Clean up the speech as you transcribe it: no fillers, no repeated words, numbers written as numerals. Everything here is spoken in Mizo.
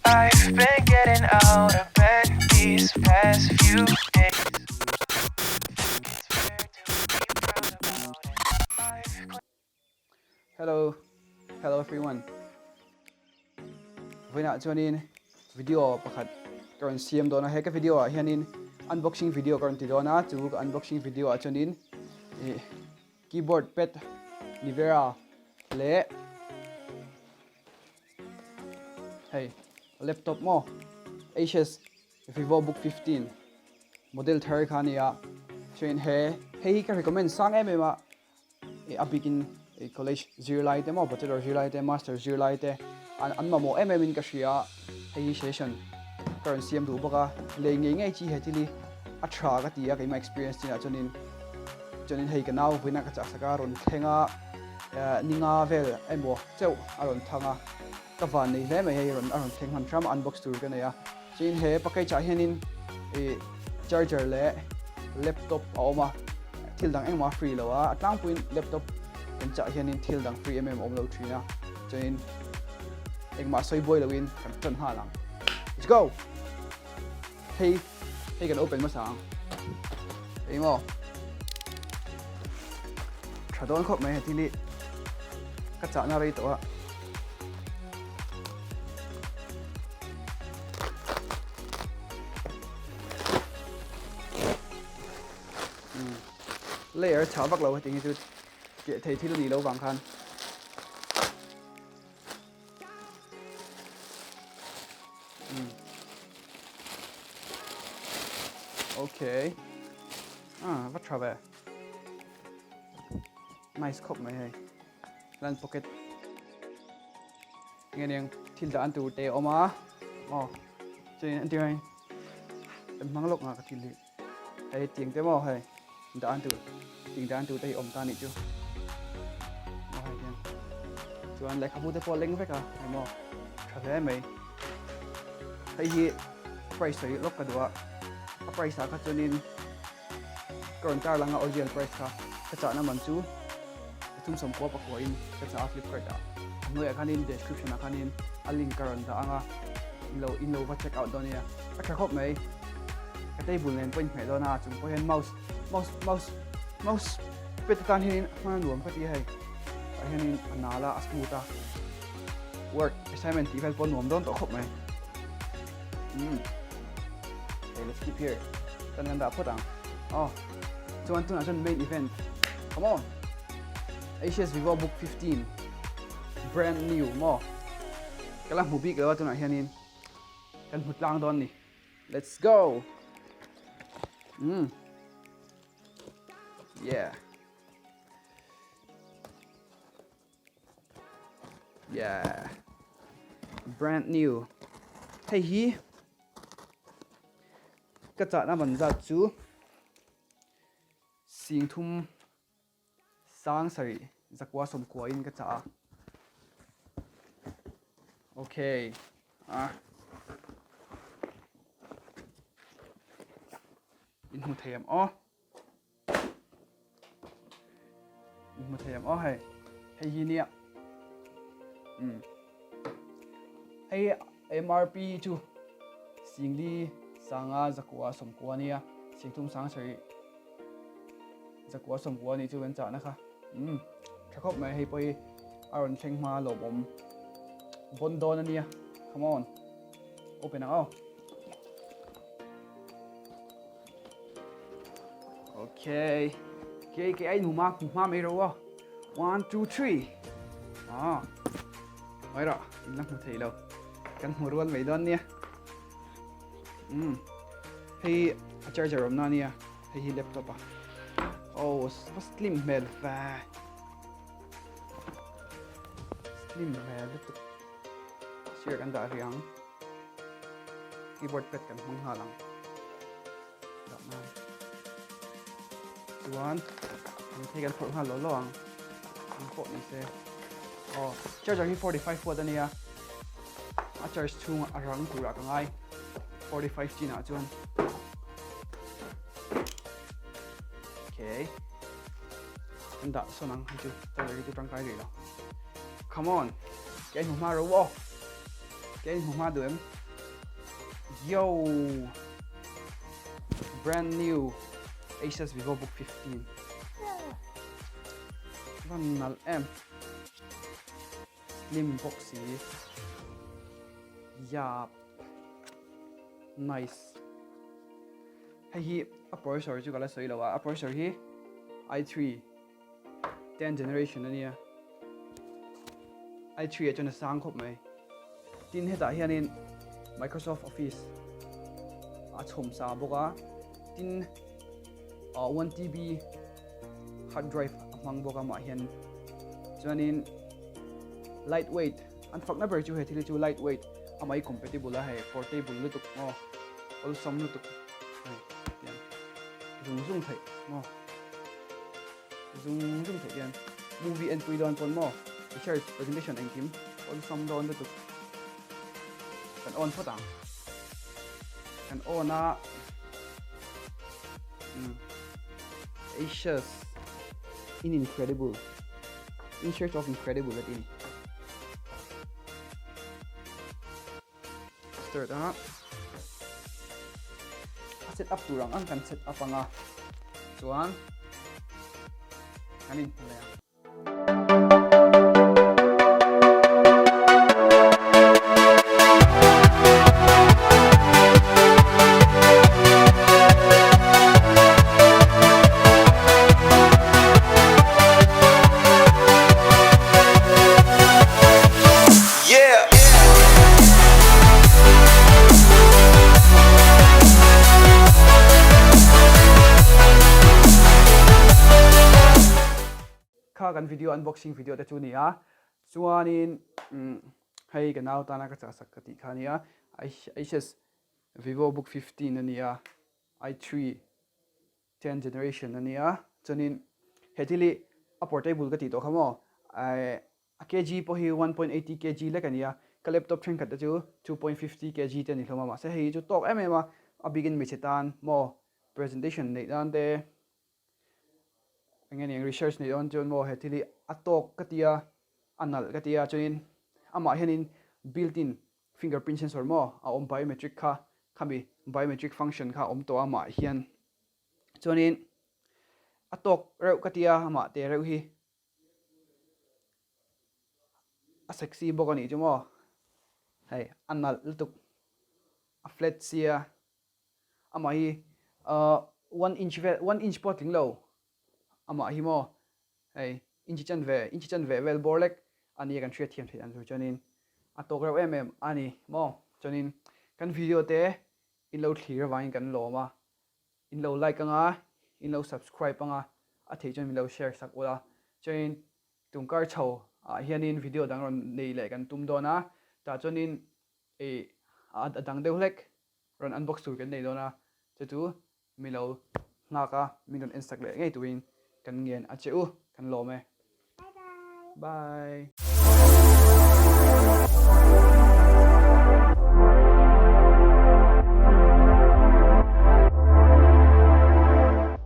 I've been getting out of bed these past few days. Hello, hello everyone. Vawiinah chuanin video pakhat ka rawn siam dawn a, he ka video ah hianin unboxing video ka rawn ti dawn a, chu ka unboxing video ah chuanin ih keyboard pad Nivera leh hei laptop maw Asus Vivobook 15 model thar kha a ni a, chuanin he hei hi ka recommend sang em em a. A bikin college zirlai te maw bachelor zirlai te master zirlai te an mamawh em em in ka hria a, hei hi session ka rawn siam duh bawk a, lei ngei ngei chi he thil hi a tha ka ti a keimah experience chinah chuanin chuanin hei ka nau vawiin a ka chahsak a rawn thleng a ninga vel emaw chauh a rawn thang a ka van nei hle mai hei a rawn thleng hman hram a unbox tur ka nei a. Chuin he package ah hianin ih charger leh laptop a awm a, thil dang engmah a free lo a, a tlangpuiin laptop kan chah hianin thil dang free em em a awm lo thin a, chuanin engmah sawi buai loin kan tan nghal ang. Let's go! Hei hei kan open hmasa ang. Eng maw? Tha dawn khawp mai he thil hi ka chahna rei tawh a. Layer chhah vak lo heti hi chu keh thei thil a nih loh vang khan Okay ah va tha ve nice khawp mai hei lan pocket Nge niang thil dah an tur te a awm a aw chuan an tir a kan hmang lawk nga ka thil hi hei tiang te maw hei dah an tur tiang dah an tur te hi awm ta nih chu maw hei hian chuan lehkhabu te pawh a leng vek a hei maw tha hle mai hei hi price sawi lawk ka duh a a price ah kha chuanin Ka rawn tar lang a original price kha ka chahna man chu 39 pakua in ka chah a flipkart ah a hnuaiah khanin description ah khanin a link ka rawn dah ang a inlo inlo va check out dawn nia a tha khawp mai ka table nen pawh inhmeh dawn a chung pawh hian mouse mouse mouse mouse pet atan hianin hman a nuam ka ti a hei tah hianin a nal a a smooth a work assignment tih vel pawh a nuam dawn tawh khawp mai. Umm okay let's keep here kan kan dah phawt ang oh chuan tunah chuan main event come on Asus Vivo Book 15 brand new maw ka la hmu bik lo a tunah hianin kan hmu tlang dawn ni let's go umm yeah Yeah. Brand new. Hei hi ka chahna man zat chu sing thum sang sarih zakua sawmkua in ka chah a. Okay. Ah. In hmu thei am aw. Hmu thei ang aw hei. Hei hi nia. Um. Hei MRP chu singli sanga zakua sawmkua nia. Singthum sang sari zakua sawmkua ni chu kan chahna kha. Um. Tha khawp mai hei pawh hi a rawn thleng hma lawmawm. Bon dawn ania. Come on. Open ang aw. Okay. Okay, cái ai hmu hma mai ro a. 1 2 3. Ah. Mai ra, in la hmu thei lo. Kan hmu rual mai dawn nia. Um. Hei a charger awm na nia. Hei hi laptop a. Oh, va slim hmel va. Slim hmel lutuk. Sir kan dah riang. Keyboard pad kan hmang nghal ang. Dah nan. Chuan an thei kan phawrh nghal lo lo ang. Ang pawh ni se. Oh, charger hi 45 watt ania. A charge chhung a rang turah ka ngai. 45 chinah chuan. Okay. An dah sawn ang hei chu charger hi chu tangkai rih lo. Come on. Ke hmu hma ro aw. Ke hmu hma duh em? Yo! Brand new Asus VivoBook 15. Van nalh em. Slim bawk si. Yap. Nice. Hei hi a processor chu ka la sawi lo a, a processor hi i3 10 generation a nia. I3 ah chuan a sang khawp mai. Tin hetah hianin Microsoft Office a chhawm sa bawk a. Tin 1 TB hard drive a hmang bawk a mah hian. Chuanin lightweight an fakna ber chu he thil hi chu lightweight amah hi compatible a hei portable lutuk maw awlsam lutuk hei tiang zung zung theih maw. Zung zung theih hian movie en pui dawn pawn maw research presentation engkim awlsam dawn lutuk kan on phawt ang kan on a Asus in incredible in search of incredible a ti ni start a a set up tur ang ang kan set up anga chuan kan in hmu leh ang. Kha kan video unboxing video te chu ni a, chuanin hei ka nau tana ka chahsak ka tih kha a ni a, Asus Vivobook 15 a ni a, i3 10 generation a ni a, chuanin he thil hi a portable ka tih tawh kha maw, A kg pawh hi 1.80 kg lek a ni a, ka laptop thenkhat te chu 2.50 kg te a ni hlawm a, mahse hei hi chu tawk em em a, a bikin hmeichhe tan maw presentation neih nan te eng nge ni research neih dawn chuan maw he thil hi a tawk ka ti a, a nalh ka ti a, chuanin amah hianin built in fingerprint sensor maw a awm biometric kha khami biometric function kha a awm tawh a amah hian chuanin a tawk reuh ka ti a amah te reuh hi. A sexy bawk a nih chu maw hei a nalh lutuk a flat sia amah hi ahh one inch vel one inch pawh a tling lo amah hi maw hei inch chanve inch chanve vel bawr lek a nia kan hriat thiam theih ang chu chuanin a tawk reuh em em a ni maw chuanin kan video te in lo thlir avangin kan lawm a. In lo like anga, in lo subscribe anga, a theih chuan min lo share sak ula. Chuanin tungkar chho ah hianin video dang rawn nei leh kan tum dawn a, tah chuanin ih a dang deuh hlek rawn unbox tur kan nei dawn a, chu chu mi lo nghak a, min rawn en sak leh ngei turin kan ngen a che u, kan lawm e. Bye bye. Bye.